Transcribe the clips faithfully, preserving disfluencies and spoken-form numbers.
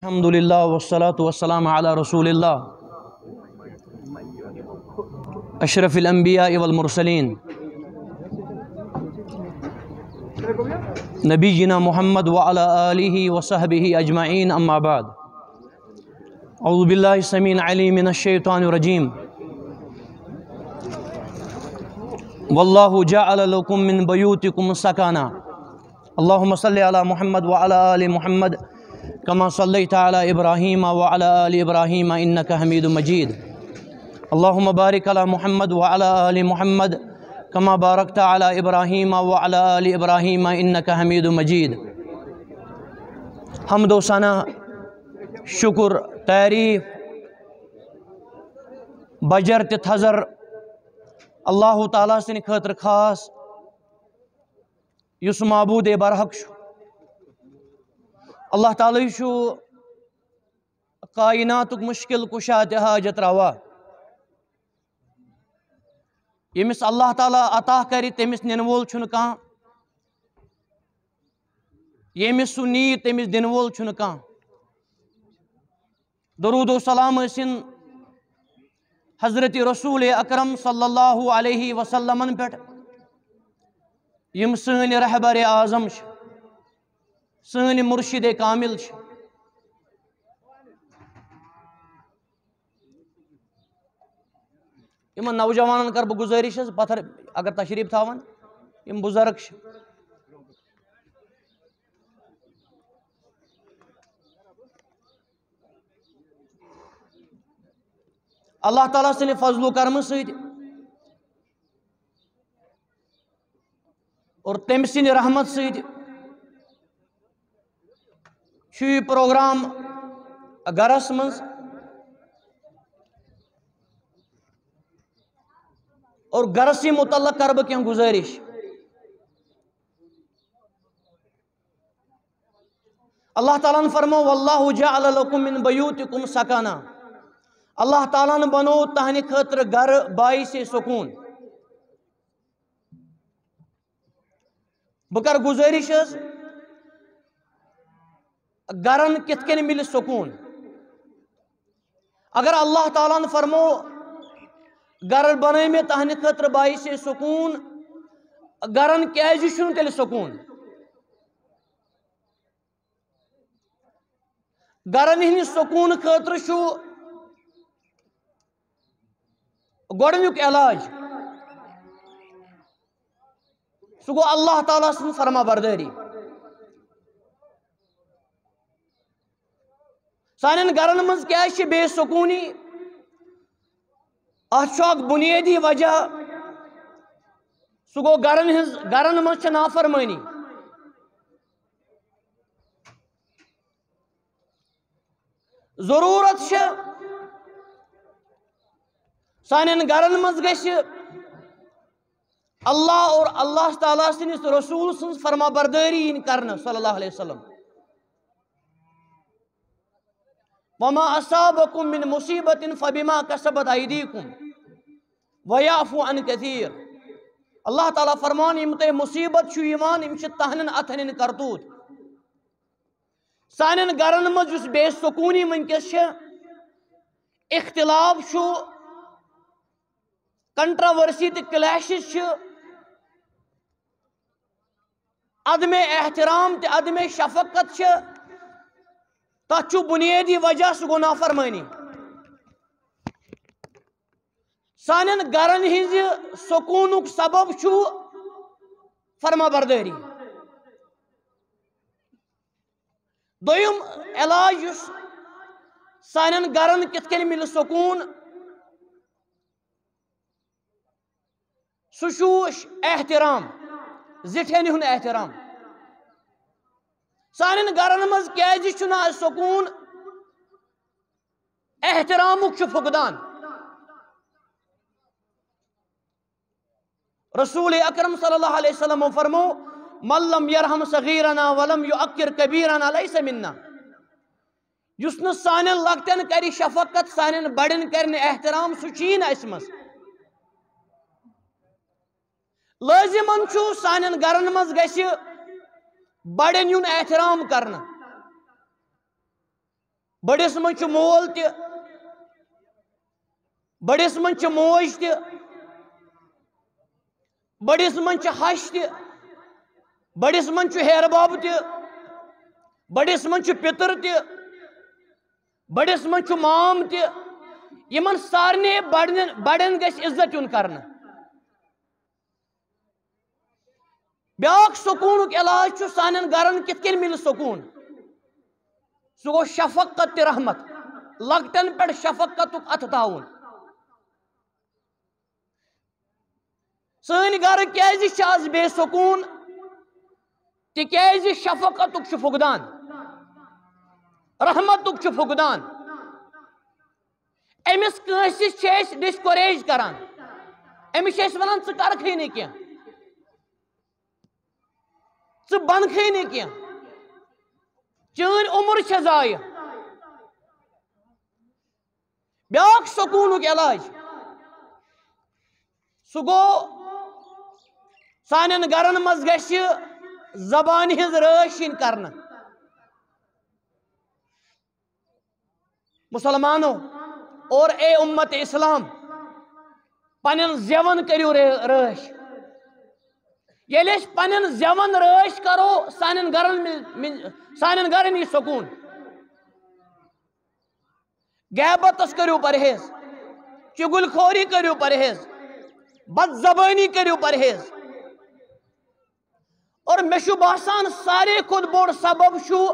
الحمد لله والصلاة والسلام على رسول الله أشرف الأنبياء والمرسلين نبينا محمد وعلى آله وصحبه أجمعين، أما بعد. أعوذ بالله السميع العليم من الشيطان الرجيم. والله جعل لكم من بيوتكم سكنا. اللهم صل على محمد وعلى آل محمد كما صليت على إبراهيم وعلى آل إبراهيم إنك حميد مجيد. اللهم بارك على محمد وعلى آل محمد كما باركت على إبراهيم وعلى آل إبراهيم إنك حميد مجيد. حمد و ثنا، شکر، تعریف، بجر تہٕ تھزر اللہ تعالیٰ سٕنٛدِ خٲطرٕ خاص، یُس معبود برحق چھُ۔ اللہ تعالیٰ چھُ کائناتُک مشکل کشا تہٕ حاجت روا۔ ییٚمِس اللہ تعالیٰ عطا کرِ، تٔمِس نِنہٕ وول چھُنہٕ کانٛہہ۔ ییٚمِس سُہ نِیہِ، تٔمِس دِنہٕ وول چھُنہٕ کانٛہہ۔ درود و سلام ٲسِن حضرت رسول اکرم صلی اللہ علیہ وسلمن پٮ۪ٹھ، یِم سٲنۍ رہبر اعظم چھِ، سٲنۍ مرشد کامل چھِ۔ یِمن نوجوانن کر بہٕ گُزٲرِش حظ، پتھر اگر تشریف تھاون، یِم بُزرگ چھِ۔ اللہ تعالیٰ سٕنٛدِ فضل و کرمہٕ سۭتۍ اور تٔمۍ سٕنٛدِ رحمت سۭتۍ چھُ یہِ پروگرام گرس منٛز، اور گرسٕے متعلق کرٕ بہٕ کینٛہہ گُزٲرِش۔ اللہ تعالیٰ ہن فرمو، "واللہ جعل لکم من بیوتکم سکنا"، اللہ تعالیٰ ہن بنوو تہنٛدِ خٲطرٕ گرٕ باعث سکون۔ بہٕ کرٕ گُزٲرِش حظ، گرن کِتھ کٔنۍ مِلہِ سکوٗن؟ اگر اللہ تعالیٰ ہن فرمو، "گرٕ بنٲے مےٚ تہنٛدِ خٲطرٕ باعث سکوٗن"، گرن کیازِ چھُنہٕ تیٚلہِ سکوٗن؟ گرن ہٕنٛدِ سکوٗن خٲطرٕ چھُ گۄڈٕنیُک علاج، سُہ گوٚو اللہ تعالیٰ سٕنٛز فرما بردٲری۔ سانٮ۪ن گرن منٛز کیازِ چھِ بے سکوٗنی؟ اتھ چھُ اکھ بُنیٲدی وجہ، سُہ گوٚو گرن ہٕنٛز، گرن منٛز چھِ نافرمٲنی۔ ضروٗرت چھِ سانٮ۪ن گرن منٛز گژھِ اللہ اور اللہ تعالیٰ سٕنٛدِس رسول سٕنٛز فرما بردٲری یِنۍ کرنہٕ، صلی اللہ علیہ وسلم۔ "وما اصابکم من مصیبت فبما کسبت ایدیکم ویعفو عن کثیر۔" اللہ تعالیٰ فرمان، یِم تۄہہِ مصیبت چھُ یِوان، یِم چھِ تہنٛدٮ۪ن اتھن ہٕنٛدۍ کرتوٗت۔ سانٮ۪ن گرن منٛز یُس بے سکوٗنی وٕنکیٚس چھِ، اختلاف چھُ، کنٹراورسی تہٕ کلیشز چھِ، عدم احترام تہٕ عدم شفقت چھِ، تتھ چھُ بُنیٲدی وجہ، سُہ گوٚو نافرمٲنی۔ سانٮ۪ن گرن ہٕنٛزِ سکوٗنُک سبب چھُ فرما بردٲری۔ دوٚیُم علاج یُس سانٮ۪ن گرن کِتھ کٔنۍ مِلہِ سکوٗن، سُہ چھُ احترام، زِٹھٮ۪ن ہُنٛد احترام۔ سانٮ۪ن گرن منٛز کیازِ چھُنہٕ آز سکوٗن؟ احترامُک چھُ فقدان۔ رسول اکرم صلی اللہ علیہ وسلم فرمو، "من لم یرحم صغیرنا ولم یعقر کبیرنا لیس منا۔" یُس نہٕ سانٮ۪ن لۄکٹٮ۪ن کرِ شفقت، سانٮ۪ن بڑٮ۪ن کرِ نہٕ احترام، سُہ چھُیی نہٕ اَسہِ منٛز۔ لٲزِمن چھُ سانٮ۪ن گرن منٛز گژھِ بڑٮ۪ن یُن احترام کرنہٕ۔ بٔڑِس منٛز چھُ مول تہِ، بٔڑِس منٛز چھِ موج تہِ، بٔڑِس منٛز چھِ ہَش تہِ، بٔڑِس منٛز چھُ ہیرٕ بب تہِ، بٔڑِس منٛز چھُ پِتٕر تہِ، بٔڑِس منٛز چھُ مام تہِ۔ یِمن سارنٕے بڑٮ۪ن، بڑٮ۪ن گژھِ عزت یُن کرنہٕ۔ بیاکھ سکوٗنُک علاج چھُ سانٮ۪ن گرن کِتھ کٔنۍ مِلہِ سکوٗن؟ سُہ گوٚو شفقت تہٕ رحمت، لۄکٹٮ۪ن پٮ۪ٹھ شفقتُک اَتھٕ تھاوُن۔ سٲنۍ گرٕ کیازِ چھِ آز بے سکوٗن؟ تِکیازِ شفقتُک چھُ فقدان، رحمتُک چھُ فقدان۔ أمِس کٲنٛسہِ چھِ أسۍ ڈسکوریج کران، أمِس چھِ أسۍ ونان، "ژٕ کرکھٕے نہٕ کینٛہہ، ژٕ بنکھٕے نہٕ کینٛہہ، چٲنۍ عمر چھےٚ ضایع۔" بیاکھ سکوٗنُک علاج، سُہ گوٚو، سانٮ۪ن گرن منٛز گژھِ زبانہِ ہٕنٛز رٲچھ یِنۍ کرنہٕ۔ مسلمانو اور اے امت اسلام، پنن زیون کٔرِو رٲ-، رٲچھ۔ ییٚلہِ أسۍ پنن زیون رٲچھ کرو، سانٮ۪ن گرن مِل-، مِل-، سانٮ۪ن گرن یی سکوٗن۔ غیبتس کٔرِو پرہیز، چُغل خوری کٔرِو پرہیز، بد زبٲنی کٔرِو پرہیز۔ اور مےٚ چھُ باسان، ساروی کھۄتہٕ بوٚڑ سبب چھُ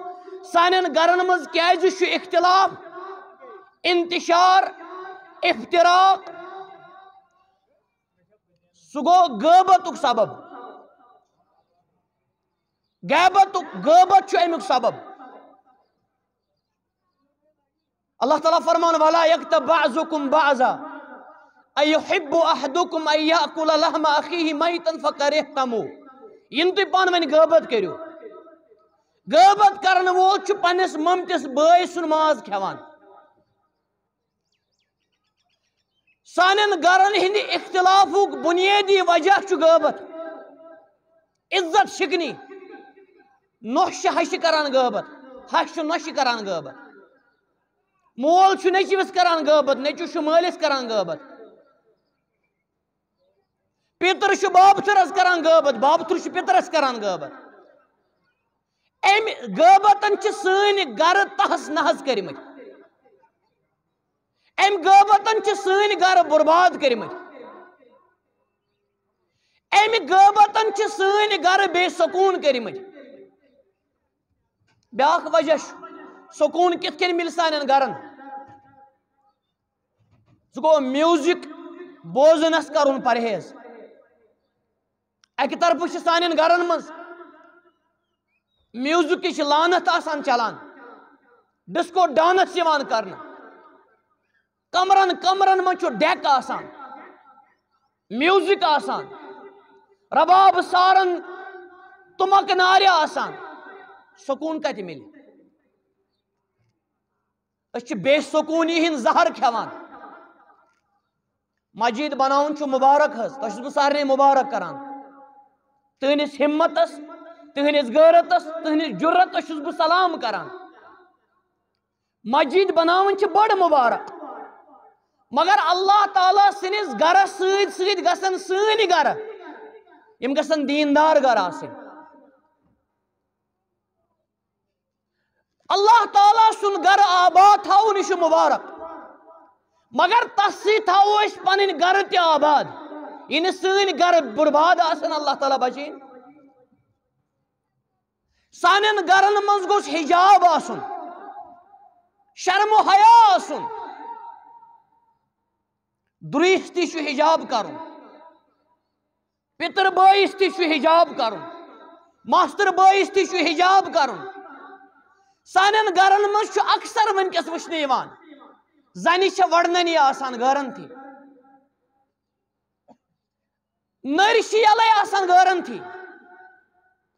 سانٮ۪ن گرن منٛز کیازِ چھُ اختلاف، انتشار، افتراق، سُہ گوٚو غٲبتُک سبب۔ غیبتُک، غٲبت چھُ اَمیُک سبب۔ اللہ تعالیٰ فرمان، "ولا یغتب بعضکم بعضا ایحب احدکم ان یاکل لحم اخیہ میتا فکرہتموہ۔" یِنہٕ تُہۍ پانہٕ ؤنۍ غٲبت کٔرِو۔ غٲبت کرن وول چھُ پننِس مۄمتِس بٲے سُنٛد ماز کھٮ۪وان۔ سانٮ۪ن گرن ہٕنٛدِ اختلافُک بُنیٲدی وجہ چھُ غٲبت، عزت شِکنی۔ نۄش چھِ ہشہِ کران غٲبت، ہش چھُ نۄشہِ کران غٲبت۔ مول چھُ نیٚچوِس کران غٲبت، نیٚچوِس چھُ مٲلِس کران غٲبت۔ پیٚتٕر چھُ بابتھٕرس کران غٲبت، بابتھٕر چھُ پیٚترس کران غٲبت۔ اَمہِ غٲبتن چھِ سٲنۍ گرٕ تہس نہس کٔرمٕتۍ۔ اَمہِ غٲبتن چھِ سٲنۍ گرٕ برباد کٔرمٕتۍ۔ اَمہِ غٲبتن چھِ سٲنۍ گرٕ بے سکوٗن کٔرمٕتۍ۔ بیٛاکھ وجہ چھُ، سکوٗن کِتھ کٔنۍ مِلہِ سانٮ۪ن گرن؟ سُہ گوٚو میوٗزک بوزنس کرُن پرہیز۔ اکہِ طرفہٕ چھِ سانٮ۪ن گرن منٛز میوٗزکٕچ لعنت آسان چلان، ڈسکو ڈانس یِوان کرنہٕ، کمرن کمرن منٛز چھُ ڈیک آسان، میوٗزک آسان، رباب سارن، تُمبکھ نارِ آسان، سکوٗن کتہِ مِلہِ؟ أسۍ چھِ بے سکوٗنی ہٕنٛدۍ زہر کھٮ۪وان۔ مسجد بناوُن چھُ مُبارک حظ، تۄہہِ چھُس بہٕ سارنٕے مُبارک کران۔ تُہٕنٛدِس ہمتس، تُہٕنٛدِس غٲرتس، تُہٕنٛدِس جُرتس چھُس بہٕ سلام کران۔ مسجد بناوٕنۍ چھِ بٔڑ مُبارک، مگر اللہ تعالیٰ سٕنٛدِس گرس سۭتۍ سۭتۍ گژھن سٲنۍ گرٕ، یِم گژھن دیٖندار گرٕ آسٕنۍ۔ اللہ تعالیٰ سُنٛد گرٕ آباد تھاوُن، یہِ چھُ مُبارک، مگر تَس سۭتۍ تھاوو أسۍ پنٕنۍ گرٕ تہِ آباد۔ یہِ نہٕ سٲنۍ گرٕ برباد آسن، اللہ تعالیٰ بچٲیِن۔ سانٮ۪ن گرن منٛز گوٚژھ حجاب آسُن، شرم و حیا آسُن۔ درٛوٚیِس تہِ چھُ حجاب کرُن، پِتٕر بٲیِس تہِ چھُ حجاب کرُن، ماستٕر بٲیِس تہِ چھُ حجاب کرُن۔ سانٮ۪ن گرن منٛز چھُ اکثر وٕنکیٚس وٕچھنہٕ یِوان، زنہِ چھےٚ وۄڑننی آسان غٲرن تھی، نٔرۍ چھِ یَلَے آسان غٲرن تھی،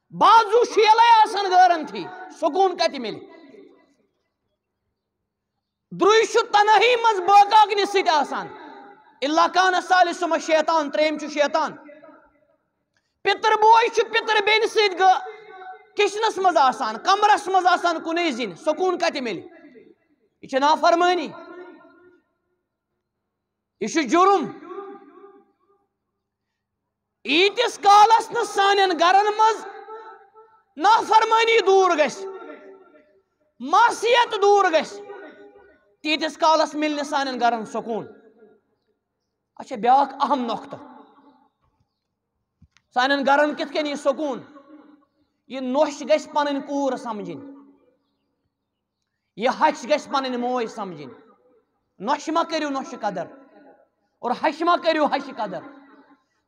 بازو چھُ یَلَے آسان غٲرن تھی، سکوٗن کتہِ مِلہِ؟ درٛوٚے چھُ تنہٲیی منٛز بٲکاکنہِ سۭتۍ آسان۔ الا کان ثالثہما شیطان، ترٛیٚیِم چھُ شیطان۔ پِتٕر بوے چھُ پِتٕر بیٚنہِ سۭتۍ گٲ-، کچنس منٛز آسان، کمرس منٛز آسان کُنُے زِنۍ، سکوٗن کتہِ مِلہِ؟ یہِ چھِ نافرمٲنی، یہِ چھُ جُرُم۔ ییٖتِس کالس نہٕ سانٮ۪ن گرن منٛز نافرمٲنی دوٗر گژھِ، معصیت دوٗر گژھِ، تیٖتِس کالس مِلہِ نہٕ سانٮ۪ن گرن سکوٗن۔ اچھا، بیٛاکھ اہم نۄقطہٕ، سانٮ۪ن گرن کِتھ کٔنۍ یی سکوٗن؟ یہِ نۄش گژھِ پنٕنۍ کوٗر سمجھٕنۍ، یہِ ہش گژھِ پنٕنۍ موج سمجھٕنۍ۔ نۄشہِ ما کٔرِو نۄشہِ قدر، اور ہشہِ ما کٔرِو ہشہِ قدر۔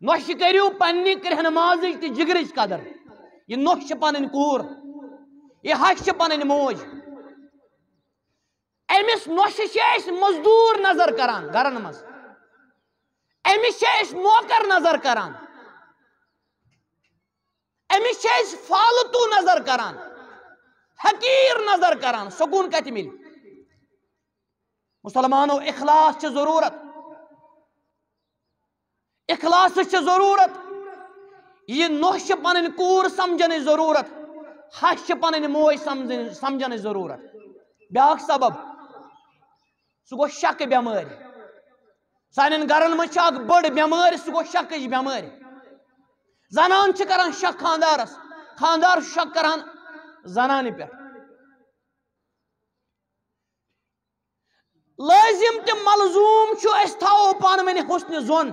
نۄشہِ کٔرِو پننہِ کرٛہنہٕ مازٕچ تہٕ جگرٕچ قدر۔ یہِ نۄش چھِ پنٕنۍ کوٗر، یہِ ہش چھِ پنٕنۍ موج۔ أمِس نۄشہِ چھِ أسۍ مزدوٗر نظر کران گرن منٛز، أمِس چھِ أسۍ نوکر نظر کران، أمِس چھِ أسۍ فالتو نظر کران، حقیٖر نظر کران۔ سکوٗن کتہِ مِلہِ؟ مسلمانو، اخلاص چھِ ضروٗرت، اخلاص چھِ ضروٗرت۔ یہِ نۄش چھِ پنٕنۍ کوٗر سمجھنٕچ ضروٗرت، ہش چھِ پنٕنۍ موج سمجھنٕچ، سمجھنٕچ ضروٗرت۔ بیٛاکھ سبب، سُہ گوٚو شکہٕ بٮ۪مٲرۍ۔ سانٮ۪ن گرن منٛز چھِ اکھ بٔڑ بٮ۪مٲرۍ، سُہ گوٚو شکٕچ بٮ۪مٲرۍ۔ زنان چھِ کران شک خاندارس، خاندار چھُ شک کران زنانہِ پٮ۪ٹھ۔ لٲزِم تہٕ ملزوٗم چھُ أسۍ تھاوو پانہٕ ؤنۍ حسنِ ظن،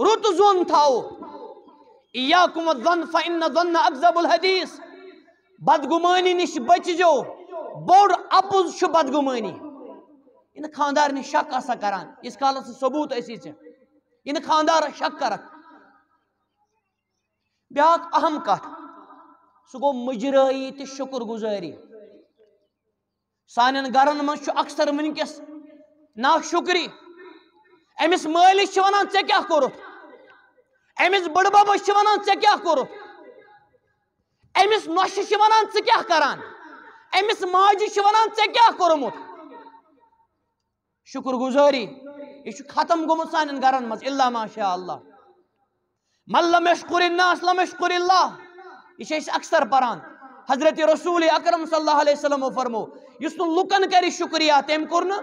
رُت ظن تھاوو۔ ایاکم والظن فإن الظن اکذب الحدیث۔ بدگمٲنی نِش بٔچزیو، بوٚڑ اپُز چھُ بدگمٲنی۔ یہِ نہٕ خاندارنہِ شک آسان کران، ییٖتِس کالس نہٕ ثبوٗت آسی ژےٚ، یہِ نہٕ خاندارس شک کرکھ۔ بیٛاکھ اہم کتھ، سُہ گوٚو مُجرٲیی تہٕ شُکر گُزٲری۔ سانٮ۪ن گرن منٛز چھُ اکثر وٕنکیٚس ناشُکری۔ أمِس مٲلِس چھِ ونان، "ژےٚ کیٛاہ کوٚرُتھ؟" أمِس بٕڈببس چھِ ونان، "ژےٚ کیٛاہ کوٚرُتھ؟" أمِس نۄشہِ چھِ ونان، "ژٕ کیٛاہ کران؟" أمِس ماجہِ چھِ ونان، "ژےٚ کیٛاہ کوٚرمُت؟" شُکر گُزٲری، یہِ چھُ ختم گوٚمُت سانٮ۪ن گرن منٛز، الا ماشاء اللہ۔ من لم یشکر الناس لم یشکر اللہ۔ یہِ چھِ أسۍ اکثر پران۔ حضرت رسول اکرم صلی اللہ علیہ وسلمو فرمو، یُس نہٕ لُکن کرِ شُکریہ، تٔمۍ کوٚر نہٕ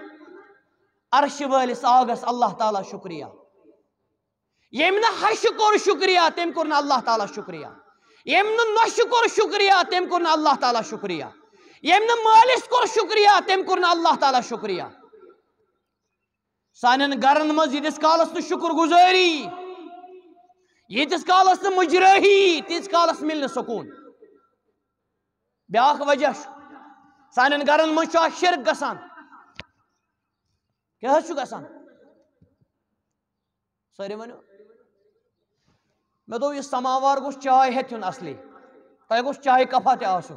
عرشہِ وٲلِس آگس اللہ تعالیٰ شُکریہ۔ ییٚمۍ نہٕ ہشہِ کوٚر شُکریہ، تٔمۍ کوٚر نہٕ اللہ تعالیٰ شُکریہ۔ ییٚمۍ نہٕ نۄشہِ کوٚر شُکریہ، تٔمۍ کوٚر نہٕ اللہ تعالیٰ شُکریہ۔ ییٚمۍ نہٕ مٲلِس کوٚر شُکریہ، تٔمۍ کوٚر نہٕ اللہ تعالیٰ شُکریہ۔ سانٮ۪ن گرن منٛز ییٖتِس کالس نہٕ شُکر گُزٲری، ییٖتِس کالس نہٕ مُجرٲہی، تیٖتِس کالس مِلہِ نہٕ سکوٗن۔ بیٛاکھ وجہ چھُ، سانٮ۪ن گرن منٛز چھُ اکھ شرک گژھان۔ کیٛاہ حظ چھُ گژھان؟ سٲری ؤنِو۔ مےٚ دوٚپ، یہِ سماوار گوٚژھ چاے ہٮ۪تھ یُن اصلی۔ تۄہہِ گوٚژھ چایہِ کپا تہِ آسُن۔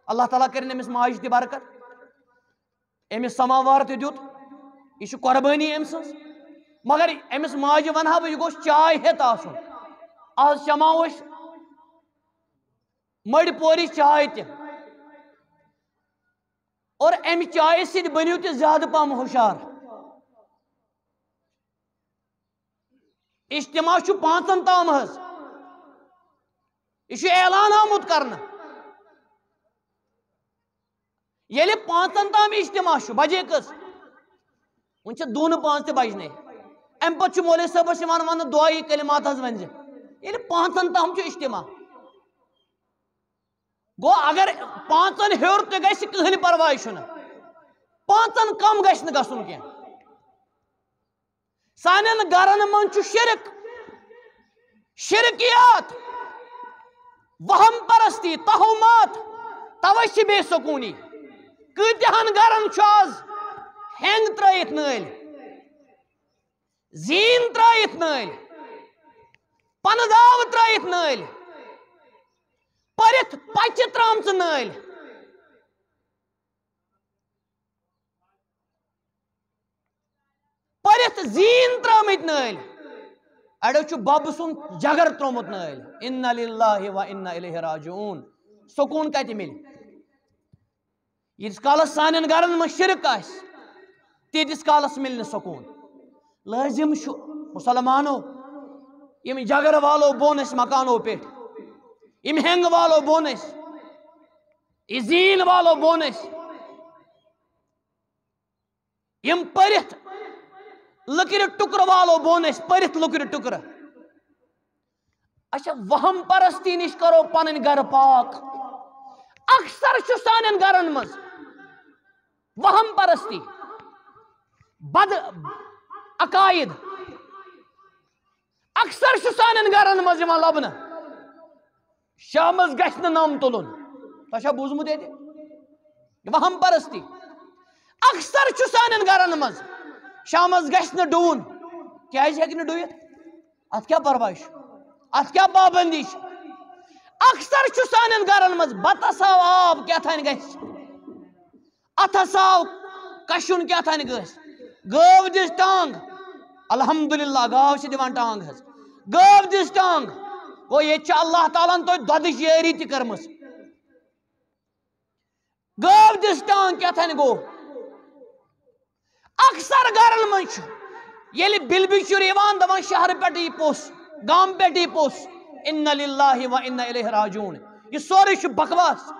اللہ تعالیٰ کٔرِنۍ أمِس ماجہِ تہِ برکت۔ أمِس سماوار تہِ دیُت، یہِ چھُ قۄربٲنی أمۍ سٕنٛز۔ مگر أمِس ماجہِ ونہٕ ہا بہٕ، یہِ گوٚژھ چاے ہٮ۪تھ آسُن۔ آز چماوو أسۍ مٔڈۍ پوری چاے تہِ۔ اور امہِ چایہِ سۭتۍ بٔنِو تہِ زیادٕ پہم ہُشار۔ اجتماع چھُ پانٛژن تام حظ۔ یہِ چھُ اعلان آمُت کرنہٕ۔ ییٚلہِ پانٛژن تام اجتماع چھُ، بجے کٔژ؟ وۄنۍ چھِ دوٗنہٕ پانٛژھ تہِ بجنے۔ امہِ پتہٕ چھُ مولوی صٲبس یِوان وننہٕ، دُعایی کلمات حظ ؤنۍ زِ۔ ییٚلہِ پانٛژن تام چھُ اجتماع، گوٚو اگر پانٛژن ہیوٚر تہِ گژھِ، کٕہٕنۍ پرواے چھُنہٕ، پانٛژن کم گژھِ نہٕ گژھُن کینٛہہ۔ سانٮ۪ن گرن منٛز چھُ شرک، شرکیات، وہم پرستی، توہمات، توے چھِ بے سکوٗنی۔ کۭتیاہن گرن چھُ آز ہینگ ترٲیِتھ نٲلۍ، زیٖن ترٲیِتھ نٲلۍ، پنہٕ داو ترٲیِتھ نٲلۍ، پٔرِتھ پچہِ ترٲمژٕ نٲلۍ۔ پٔرِتھ زیٖن ترٲمٕتۍ نٲلۍ، اَڑیو چھُ بَبہٕ سُنٛد جگر ترٛوومُت نٲلۍ۔ اِنَّا لِلّٰہِ وَ اِنَّا اِلَیْہِ راجِعُونَ۔ سکوٗن کَتہِ مِلہِ؟ ییٖتِس کالَس سانٮ۪ن گَرَن منٛز شِرک آسہِ، تیٖتِس کالَس مِلہِ نہٕ سکوٗن۔ لٲزِم چھُ مُسلمانو، یِم جگر والو بۄن ٲسۍ مکانو پٮ۪ٹھ، یِم ہٮ۪نٛگ والو بۄن ٲسۍ، یہِ زیٖن والو بۄن ٲسۍ، یِم پٔرِتھ لٔکرِ ٹُکرٕ والو بۄن أسۍ، پٔرِتھ لٔکرِ ٹُکرٕ۔ اچھا، وہم پرستی نِش کرو پنٕنۍ گرٕ پاک۔ اکثر چھُ سانٮ۪ن گرن منٛز وہم پرستی، بد عقائد، اکثر چھُ سانٮ۪ن گرن منٛز یِوان لبنہٕ۔ شامس گژھِ نہٕ نم تُلُن۔ تۄہہِ چھا بوٗزمُت ییٚتہِ؟ وہم پرستی۔ اکثر چھُ سانٮ۪ن گرن منٛز شامس گژھِ نہٕ ڈُوُن۔ کیازِ ہیٚکہِ نہٕ ڈُوِتھ؟ اتھ کیٛاہ پرواے چھُ؟ اتھ کیٛاہ پابندی چھِ؟ اکثر چھُ سانٮ۪ن گرن منٛز بتس آو آب کیٛاہ تھانۍ گژھِ۔ اتھس آو کشُن کیٛاہ تھانۍ گژھِ۔ گٲو دِژ ٹانگ۔ الحمدللہ، گاو چھِ دِوان ٹانگ حظ۔ گٲو دِژ ٹانگ۔ گوٚو، ییٚتہِ چھِ اللہ تعالیٰ ہن توتہِ دۄدٕچ یٲری تہِ کٔرمٕژ۔ گٲو دِژ ٹانگ، کیٛاہ تھانۍ گوٚو؟ اکثر گرن منٛز چھُ، ییٚلہِ بِلبِچُر یِوان، دَپان، "شہرٕ پٮ۪ٹھ یی پوٚژھ، گامہٕ پٮ۪ٹھ یی پوٚژھ۔ انا للہ و انا الیہ راجعون۔" یہِ سورُے چھُ بکواس۔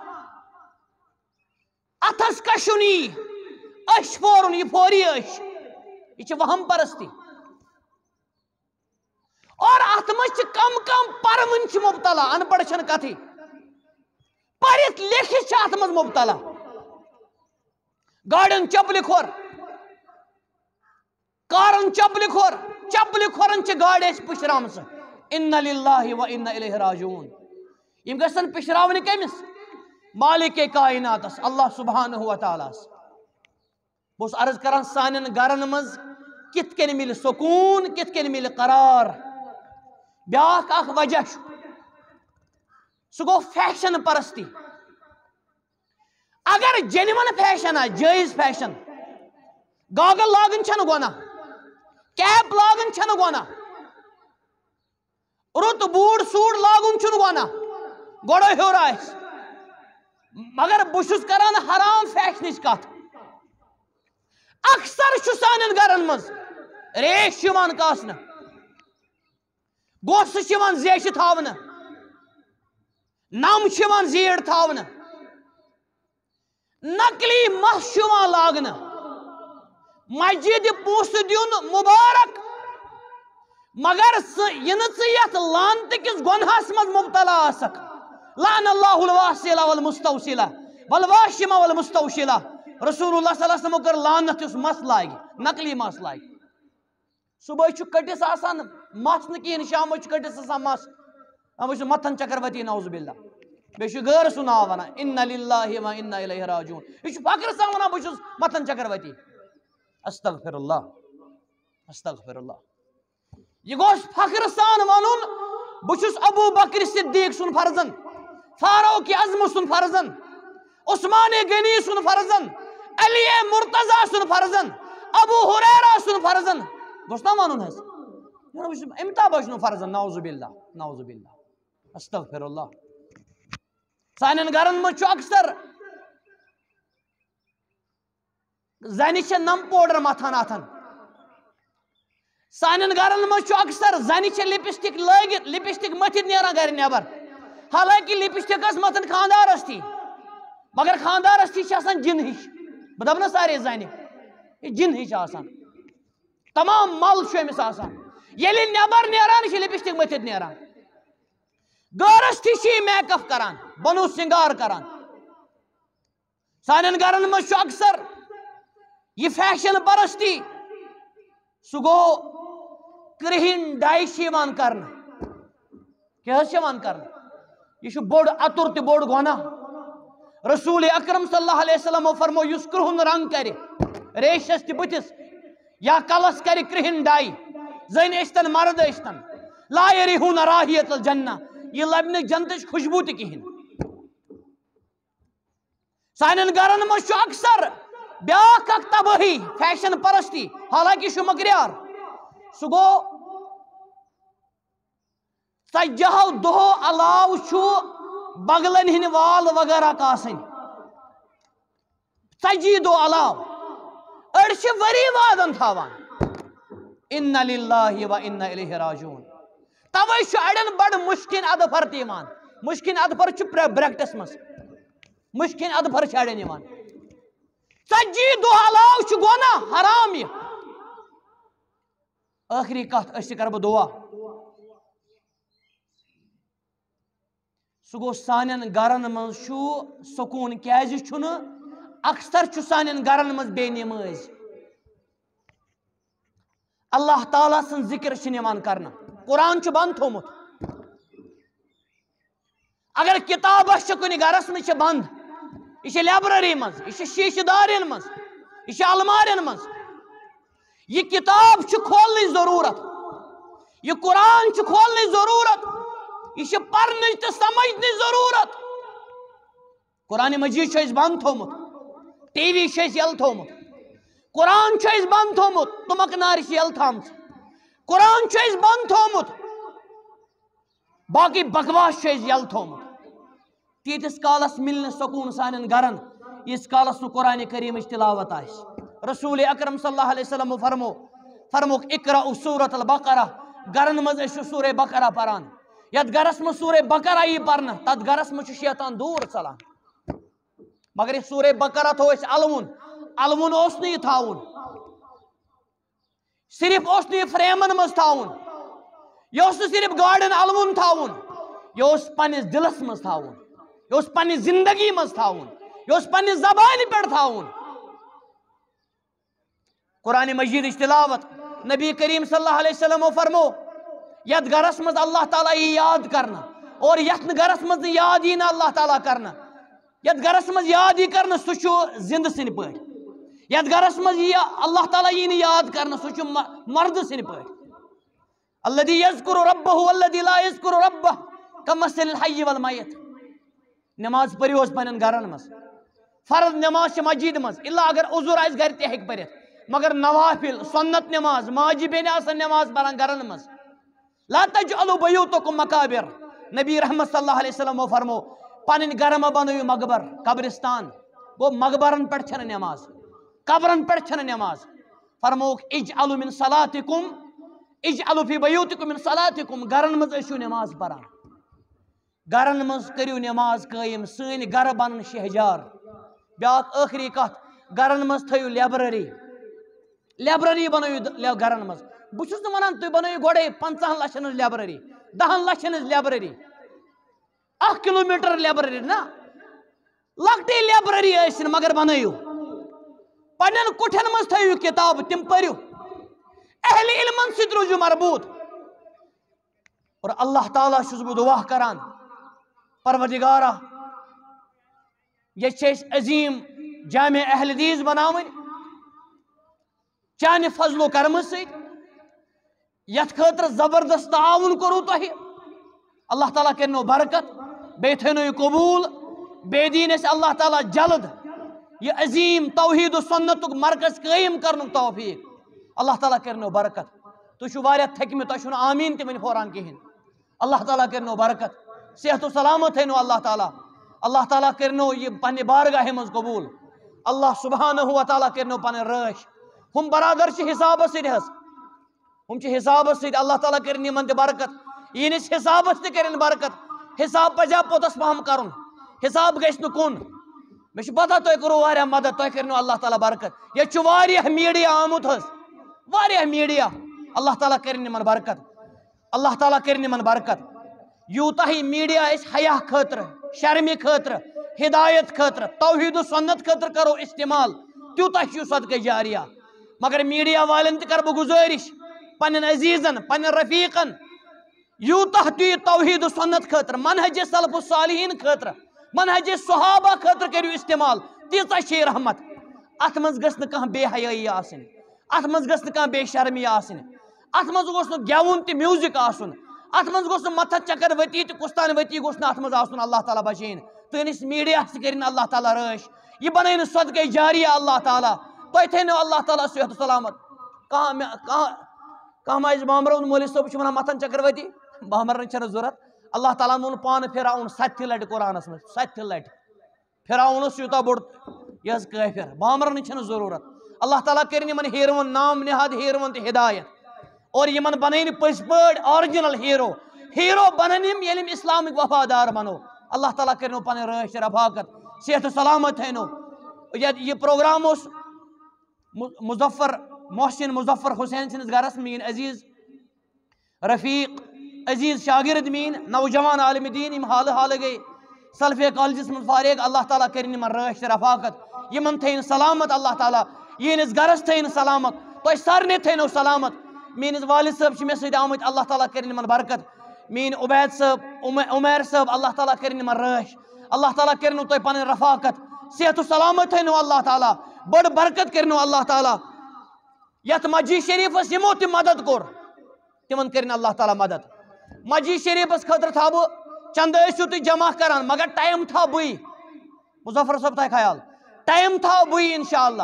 اتھس کشُن یی، أچھ پھورُن، یہِ پھوری أچھ۔ یہِ چھِ وہم پرستی۔ اور اتھ منٛز چھِ کم کم پرمٕنۍ چھِ مبتلا، ان پڑھ چھنہٕ کتھٕے۔ پٔرِتھ لیکھِتھ چھِ اتھ منٛز مبتلا۔ گاڑٮ۪ن چپلہِ کھۄر، کارن چپلہِ کھۄر، چپلہِ کھۄرن چھِ گاڑِ اَسہِ پُشرامژٕ۔ انا للہ و انا الیہ راجعون۔ یِم گژھن پُشراونہِ کٔمِس؟ مالک کائناتس، اللہ سبحانہ و تعالیٰ ہس۔ بہٕ اوسُس عرض کران، سانٮ۪ن گرن منٛز کِتھ کٔنۍ مِلہِ سکوٗن، کِتھ کٔنۍ مِلہِ قرار۔ بیٛاکھ اکھ وجہ چھُ، سُہ گوٚو فیشن پرستی۔ اگر جینون فیشن آسہِ، جٲیز فیشن، گاگل لاگٕنۍ چھنہٕ گۄناہ، کیپ لاگٕنۍ چھنہٕ گۄناہ، رُت بوٗٹ سوٗٹ لاگُن چھُنہٕ گۄناہ، گۄڈٕ ہیوٚر آسہِ۔ مگر بہٕ چھُس کران حرام فیشنٕچ کتھ۔ اکثر چھُ سانٮ۪ن گرن منٛز ریش چھِ یِوان کاسنہٕ، گوسہٕ چھِ یِوان زیچھِ تھاونہٕ، نم چھِ یِوان زیٖٹھ تھاونہٕ، نقلی مس چھُ یِوان لاگنہٕ۔ مسجد پونٛسہٕ دیُن مبارک، مگر ژٕ، یہِ نہٕ ژٕ یتھ لعنتہٕ کِس گۄنہس منٛز مبتلا آسکھ۔ لعن اللہ الواصلہ والمستوصلہ والواشمہ والمستوشلہ۔ رسول اللہ صلی اللہ علیہ وسلمو کٔر لعنت یُس مس لاگہِ، نقلی مس لاگہِ۔ صبحٲے چھُ کٔٹِس آسان مَس نہٕ کِہیٖنۍ، شامَس چھُ کٔٹِس آسان مَس۔ آ، بہٕ چھُس مَتھَن چکروتی، نعوذ باللہ۔ بیٚیہِ چھُ غٲرٕ سُہ ناو وَنان، اِنَّا لِلّٰہِ وَ اِنَّا اِلَیْہِ راجِعُونَ۔ یہِ چھُ فخرٕ سان وَنان، بہٕ چھُس مَتھَن چکروتی۔ استغفر اللہ، استغفر اللہ۔ یہِ گوٚژھ فخرٕ سان وَنُن، بہٕ چھُس ابو بکر صدیق سُنٛد فرزند، فاروق اعظم سُنٛد فرزند، عثمان غنی سُنٛد فرزند، علی مرتضی سُنٛد فرزند، ابو ہریرہ سُنٛد فرزند۔ گوٚژھ نا وَنُن حظ؟ یہِ نہ وٕچھ امیتابھ بچنُک فرزند، نعوذ باللہ، نعوذ باللہ، استغفر اللہ۔ سانٮ۪ن گرن منٛز چھُ اکثر زنہِ چھےٚ نم پوڈر متھان اتھن۔ سانٮ۪ن گرن منٛز چھُ اکثر زنہِ چھےٚ لپسٹک لٲگِتھ، لپسٹک مٔتھِتھ نیران گرِ نٮ۪بر۔ حالانکہ لپسٹک ٲس متھٕنۍ خانٛدارس تھی، مگر خانٛدارس تھی چھِ آسان جِن ہِش۔ بہٕ دپہٕ نہ سارے زنہِ، یہِ جِن ہِش آسان۔ تمام مل چھُ أمِس آسان۔ ییٚلہِ نٮ۪بر نیران، یہِ چھِ لپسٹک مٔتھِتھ نیران۔ غٲرس تھی چھِ یہِ میک اپ کران، بنو سنگار کران۔ سانٮ۪ن گرن منٛز چھُ اکثر یہِ فیشن پرستی، سُہ گوٚو کرٛہِنۍ ڈاے چھِ یِوان کرنہٕ۔ کیٛاہ حظ چھِ یِوان کرنہٕ؟ یہِ چھُ بوٚڑ اَتُر تہِ بوٚڑ گۄناہ۔ رسول اکرم صلی اللہ علیہ وسلمو فرمو، یُس کرٛہُن رنگ کرِ ریشس تہِ بٕتھِس یا کلس کرِ کرٛہِنۍ ڈاے، زٔنۍ ٲسۍتن مرد ٲسۍتن، لا یریحون رائحۃ الجنہ، یہِ لبہِ نہٕ جنتٕچ خوشبو تہِ کِہیٖنۍ۔ سانٮ۪ن گرن منٛز چھُ اکثر بیاکھ اکھ تبٲہی، فیشن پرستی، حالانکہ یہِ چھُ مکریار۔ سُہ گوٚو، ژتجی ہو دۄہو علاوٕ چھُ بغلن ہٕنٛدۍ وال وغیرہ کاسٕنۍ۔ ژتجی دۄہ علاوٕ۔ أڑۍ چھِ ؤری وادن تھاوان۔ اِنَّا لِلّٰہِ وَ اِنَّا اِلَیْہِ راجِعُونَ۔ توے چھُ اڑٮ۪ن بڑٕ مُشکِن اظفر تہِ یِوان۔ مُشکِن اظفر چھُ پرٛ-، برٛیکٹس منٛز۔ مُشکِن اظفر چھُ اڑٮ۪ن یِوان۔ ژتجی دۄہ علاوٕ چھُ گۄناہ، حرام یہِ۔ ٲخری کتھ، أسۍ تہِ کرٕ بہٕ دعا۔ سُہ گوٚو، سانٮ۪ن گرن منٛز چھُ سکوٗن کیازِ چھُنہٕ؟ اکثر چھُ سانٮ۪ن گرن منٛز بے نمٲزۍ۔ اللہ تعالیٰ سٕنٛز ذکر چھِنہٕ یِوان کرنہٕ۔ قرآن چھُ بنٛد تھوٚومُت۔ اگر کتاب آسہِ چھِ کُنہِ گرس منٛز، چھِ بنٛد، یہِ چھِ لایبریری منٛز، یہِ چھِ شیٖشہٕ دارٮ۪ن منٛز، یہِ چھِ المارٮ۪ن منٛز۔ یہِ کتاب چھِ کھولنٕچ ضروٗرت، یہِ قرآن چھِ کھولنٕچ ضروٗرت، یہِ چھِ پرنٕچ تہٕ سمجھنٕچ ضروٗرت۔ قرآن مجید چھُ اَسہِ بنٛد تھوٚومُت، ٹی وی چھُ اَسہِ یَلہٕ تھوٚومُت، قرآن چھُ اَسہِ بنٛد تھوٚومُت، تُمبکھ نارِ چھِ یَلہٕ تھٲومٕژ، قرآن چھُ اَسہِ بنٛد تھوٚومُت، باقٕے بکواس چھُ اَسہِ یَلہٕ تھوٚومُت۔ تیٖتِس کالس مِلہِ نہٕ سکوٗن سانٮ۪ن گرن، ییٖتِس کالس نہٕ قرآن کریٖمٕچ تلاوت آسہِ۔ رسول اکرم صلی اللہ علیہ وسلم فرمو، فرموکھ، "اقرأوا سورۃ البقرہ"، گرن منٛز ٲسِو سورہ بقرہ پران۔ یتھ گرس منٛز سورہ بقرہ یی پرنہٕ، تتھ گرس منٛز چھُ شیطان دوٗر ژلان۔ مگر یہِ سورہ بقرہ تھوٚو اَسہِ الوُن، الوُن اوس نہٕ یہِ تھاوُن۔ صرف اوس نہٕ یہِ فریمن منٛز تھاوُن، یہِ اوس نہٕ صرف گاڑٮ۪ن الوُن تھاوُن، یہِ اوس پننِس دِلس منٛز تھاوُن، یہِ اوس پننہِ زندگی منٛز تھاوُن، یہِ اوس پننہِ زبانہِ پٮ۪ٹھ تھاوُن۔ قرآن مجیدٕچ تلاوت، نبی کریم صلی اللہ علیہ وسلمو فرمو، یتھ گرس منٛز اللہ تعالیٰ یی یاد کرنہٕ اور یتھ نہٕ گرس منٛز نہٕ یاد یی نہٕ اللہ تعالیٰ کرنہٕ، یتھ گرس منٛز یاد یی کرنہٕ، سُہ چھُ زندٕ سٕنٛدۍ پٲٹھۍ۔ یتھ گرس منٛز یی اللہ تعالیٰ یی نہٕ یاد کرنہٕ، سُہ چھُ م-، مردٕ سٕنٛدۍ پٲٹھۍ۔ الذی یذکر ربہ والذی لا یذکر ربہ کمثل الحی والمیت۔ نماز پٔرِو حظ پننٮ۪ن گرن منٛز۔ فرض نماز چھِ مسجد منٛز، الا اگر عذر آسہِ گرِ تہِ ہیٚکہِ پٔرِتھ۔ مگر نوافل، سنت نماز، ماجہِ بیٚنہِ آسن نماز پران گرن منٛز۔ لا تجعلوا بیوتکم مقابر۔ نبی رحمت صلی اللہ علیہ وسلمو فرمو، پنٕنۍ گرٕ مہ بنٲیِو مقبر، قبرستان۔ گوٚو، مقبرن پٮ۪ٹھ چھنہٕ نماز، قبرن پٮ۪ٹھ چھنہٕ نماز۔ فرمووُکھ، اجعلوا من صلاتکم، اجعلوا فی بیوتکم من صلاتکم، گرن منٛز ٲسِو نماز پران۔ گرن منٛز کٔرِو نماز قٲیِم، سٲنۍ گرٕ بنن شہجار۔ بیٛاکھ ٲخری کتھ، گرن منٛز تھٲیِو لایبریری، لایبریری بنٲیِو د-، لے-، گرن منٛز۔ بہٕ چھُس نہٕ ونان تُہۍ بنٲیِو گۄڈے پنٛژاہن لچھن ہٕنٛز لایبریری، دہن لچھن ہٕنٛز لایبریری، اکھ کلوٗمیٹر لایبریری نہ، لۄکٹٕے لایبریری ٲسِن مگر بنٲیِو۔ پننٮ۪ن کُٹھٮ۪ن منٛز تھٲیِو کتابہٕ، تِم پٔرِو، اہل علمن سۭتۍ روٗزِو مربوٗط۔ اور اللہ تعالیٰ چھُس بہٕ دعا کران، پروردگارا، یہِ چھِ اَسہِ عظیٖم جامع اہل حدیث بناوٕنۍ چانہِ فضل و کرمہٕ سۭتۍ، یتھ خٲطرٕ زبردست تعاوُن کوٚروٕ تۄہہِ۔ اللہ تعالیٰ کٔرِنو برکت، بیٚیہِ تھٲینو یہِ قبوٗل، بیٚیہِ دِیِن اَسہِ اللہ تعالیٰ جلد یہِ عظیٖم توحید و سنتُک مرکز قٲیِم کرنُک توفیٖق۔ اللہ تعالیٰ کٔرِنو برکت۔ تُہۍ چھِو واریاہ تھٔکمٕتۍ، تۄہہِ چھُو نہٕ آمیٖن تہِ وۄنۍ پھوران کِہیٖنۍ۔ اللہ تعالیٰ کٔرِنو برکت، صحت و سلامت تھٲینو اللہ تعالیٰ۔ اللہ تعالیٰ کٔرِنو یہِ پننہِ بارگاہہِ منٛز قبوٗل۔ اللہ سبحانہ و تعالیٰ کٔرِنو پنٕنۍ رٲچھ۔ ہُم برادر چھِ حسابس سۭتۍ حظ، ہُم چھِ حسابس سۭتۍ، اللہ تعالیٰ کٔرِنۍ یِمن تہِ برکت، یِہنٛدِس حسابس تہِ کٔرِنۍ برکت۔ حساب پزِ ہا پوٚتس پہم کرُن، حساب گژھِ نہٕ کُن۔ مےٚ چھُ پتہ تۄہہِ کوٚروٕ واریاہ مدد، تۄہہِ کٔرِنو اللہ تعالیٰ برکت۔ ییٚتہِ چھُ واریاہ میٖڈیا آمُت حظ، واریاہ میٖڈیا، اللہ تعالیٰ کٔرِنۍ یِمن برکت۔ اللہ تعالیٰ کٔرِنۍ یِمن برکت۔ یوٗتاہ یہِ میٖڈیا أسۍ حیا خٲطرٕ، شرمہِ خٲطرٕ، ہدایت خٲطرٕ، توحید و سنت خٲطرٕ کرو استعمال، تیوٗتاہ چھُ یہِ صدقہ جاریہ۔ مگر میٖڈیا والٮ۪ن تہِ کرٕ بہٕ گُزٲرِش، پننٮ۪ن عزیزن، پننٮ۪ن رفیقن، یوٗتاہ تُہۍ یہِ توحید و سنت خٲطرٕ، منہج سلف الصالحین خٲطرٕ، منہج صحابہ خٲطرٕ کٔرِو استعمال، تیٖژاہ چھے رحمت۔ اتھ منٛز گٔژھ نہٕ کانٛہہ بے حیٲیی آسٕنۍ، اتھ منٛز گٔژھ نہٕ کانٛہہ بے شرمی آسٕنۍ، اتھ منٛز گوٚژھ نہٕ گٮ۪وُن تہِ میوٗزک آسُن، اتھ منٛز گوٚژھ نہٕ متھن چکر وتی تہٕ کُستان وتی گوٚژھ نہٕ اتھ منٛز آسُن۔ اللہ تعالیٰ بچٲیِن۔ تُہٕنٛدِس میٖڈیاہس تہِ کٔرِن اللہ تعالیٰ رٲچھ، یہِ بنٲیِن صدقے جاریہ اللہ تعالیٰ۔ تۄہہِ تھٲینو اللہ تعالیٰ صحت و سلامت۔ کانٛہہ مےٚ، کانٛہہ، کانٛہہ ما آسہِ بامبرُن، مولوی صٲب چھُ ونان متھن چکر وتی، بامبرنٕچ چھنہٕ ضروٗرت۔ اللہ تعالیٰ ہن ووٚن پانہٕ فرعون ستہِ لٹہِ قرآنس منٛز، ستہِ لٹہِ۔ فرعون اوس یوٗتاہ بوٚڑ، یہِ حظ کٲفر، بامبرنٕچ چھنہٕ ضروٗرت۔ اللہ تعالیٰ کٔرِن یِمن ہیٖروَن، نام نہاد ہیٖروَن تہِ ہدایت، اور یِمن بنٲیِن پٔزۍ پٲٹھۍ original hero۔ Hero بنن یِم، ییٚلہِ یِم اسلامٕکۍ وفادار بنو۔ اللہ تعالیٰ کٔرِنو پنٕنۍ رٲچھ رفاقت، صحت و سلامت تھٲینو۔ یہِ، یہِ پروگرام اوس مُ-، مظفر، محسن مظفر حسین سٕنٛدِس گرس میٲنۍ عزیز رفیق، عزیز شاگرد میٲنۍ، نوجوان عالم دین، یِم حالہٕ حالہٕ گٔے سلفیہ کالجس منٛز فارغ، اللہ تعالیٰ کٔرِن یِمن رٲچھ تہٕ رفاقت، یِمن تھٲیِن سلامت اللہ تعالیٰ، یِہنٛدِس گرس تھٲیِن سلامت، تۄہہِ سارنٕے تھٲینو سلامت۔ میٲنِس والد صٲب چھِ مےٚ سۭتۍ آمٕتۍ، اللہ تعالیٰ کٔرِن یِمن برکت۔ میٲنۍ عبید صٲب، عمے-، عمیر صٲب، اللہ تعالیٰ کٔرِن یِمن رٲچھ، اللہ تعالیٰ کٔرِنو تۄہہِ پنٕنۍ رفاقت، صحت و سلامت تھٲینو اللہ تعالیٰ، بٔڑ برکت کٔرِنو اللہ تعالیٰ۔ یتھ مسجد شریفس یِمو تہِ مدد کوٚر، تِمن کٔرِن اللہ تعالیٰ مدد۔ مسجد شریفس خٲطرٕ تھاو بہٕ چندٕ، ٲسِو تُہۍ جمع کران، مگر ٹائم تھاو بٕے۔ مظفر صٲب تھایہِ خیال، ٹائم تھاو بٕے انشاءاللہ۔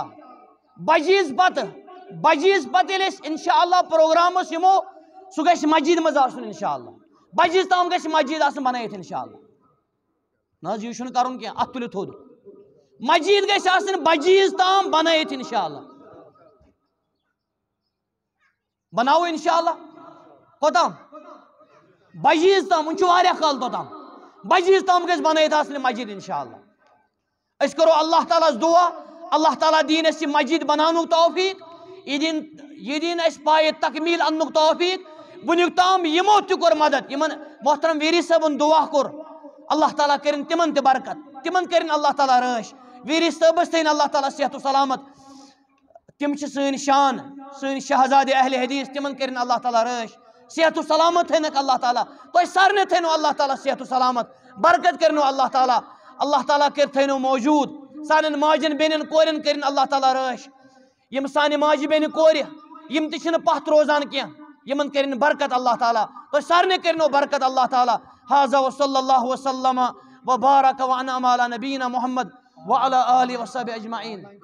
بجیز پتہٕ، بجیز پتہٕ ییٚلہِ أسۍ انشاءاللہ پروگرامس یِمو، سُہ گژھِ مسجد منٛز آسُن انشاءاللہ۔ بجیز تام گژھِ مسجد آسٕنۍ بنٲیِتھ انشاءاللہ۔ نہ حظ، یہِ چھُنہٕ کرُن کینٛہہ، اتھ تُلِو تھوٚد۔ مسجد گژھِ آسٕنۍ بجیز تام بنٲیِتھ انشاءاللہ۔ بناوو انشاءاللہ۔ کوٚتام؟ بجیز تام، وُنہِ چھُ واریاہ کال توٚتام۔ بجیز تام گژھِ بنٲیِتھ آسٕنۍ مسجد انشاءاللہ۔ أسۍ کرو اللہ تعالیٰ ہس دعا، اللہ تعالیٰ دِیِن اَسہِ یہِ مسجد بناونُک توفیق، یہِ دِیِن، یہِ دِیِن اَسہِ پایہِ تکمیل اننُک توفیق۔ وُنیُک تام یِمو تہِ کوٚر مدد، یِمن محترم ویری صٲبن دعا کوٚر، اللہ تعالیٰ کٔرِن تِمن تہِ برکت، تِمن کٔرِن اللہ تعالیٰ رٲچھ۔ ویری صٲبس تھٲیِن اللہ تعالیٰ صحت و سلامت۔ تِم چھِ سٲنۍ شان، سٲنۍ شہزادِ اہل حدیث، تِمن کٔرِن اللہ تعالیٰ رٲچھ، صحت و سلامت تھٲینکھ اللہ تعالیٰ، تۄہہِ سارنٕے تھٲینو اللہ تعالیٰ صحت و سلامت، برکت کٔرِنو اللہ تعالیٰ، اللہ تعالیٰ کٔرۍ تھٲینو موجود، سانٮ۪ن ماجٮ۪ن بیٚنٮ۪ن کورٮ۪ن کٔرِن اللہ تعالیٰ رٲچھ، یِم سانہِ ماجہِ بیٚنہِ کورِ، یِم تہِ چھِنہٕ پتھ روزان کینٛہہ، یِمن کٔرِن برکت اللہ تعالیٰ، تۄہہِ سارنٕے کٔرِنو برکت اللہ تعالیٰ۔ هذا وصلى الله وسلم وبارك وأنعم على نبينا محمد وعلى آله وصحبه أجمعين۔